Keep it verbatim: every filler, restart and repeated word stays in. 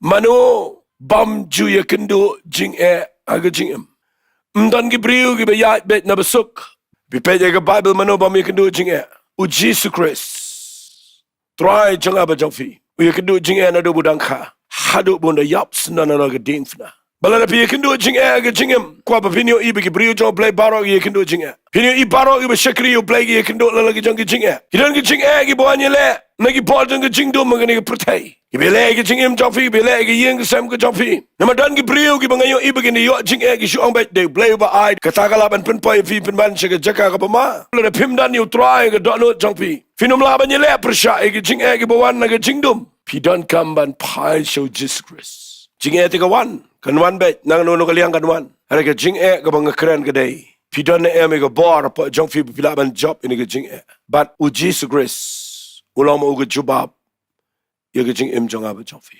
Mano bym ju ïakynduh jingeh ha ka jingim? Ym don ki briew kiba ïaid beit na ba suk. Phi peit ïa ka Baibl, mano bym ïakynduh jingeh? U Jisu Khrist, Trai jong nga bad jong phi, u ïakynduh jingeh naduh ba u dang kha haduh ba un da ïap syndon na ka diengphna. Ba lada phi ïakynduh jingeh ha ka jingim, kwah ba phin ïohi ba ki briew jong U Blei baroh ki ïakynduh jingeh. Phin ïohi baroh kiba shakri ïa U Blei ki ïakynduh la la ki jong ki jingeh. Ki don ki jingeh kiba wan ïaleh na ki bor jong ka jingdum ha kane ka pyrthei. Kiba ïaleh ïa ka jingim jong phi, kiba ïaleh ïa ka ïing ka sem ka jong phi. Namar don ki briew kiba nga ïohi ba kin ïoh jingeh, ki shu ong beit, dei U Blei uba ai, kata ka lah ban pynpoi ïa phi pynban sha ka jaka kaba ma. Lada phim don ïa U Trai ha ka dohnud jong phi, phin ym lah ban ïaleh pyrshah ïa ka jingeh kiba wan na ka jingdum. Phi donkam ban phai sha U Jisu Khrist. Jingeh te ka wan, kan wan beit, nangno nangno ka liang kan wan. Hynrei ka jingeh kaba nga kren ka dei, phi don ne em ïa ka bor hapoh jong phi ba phi lah ban jop ïa kane ka jingeh? Bad U Jisu Khrist u long ma u ka jubab ïa ka jingim jong nga bad jong phi.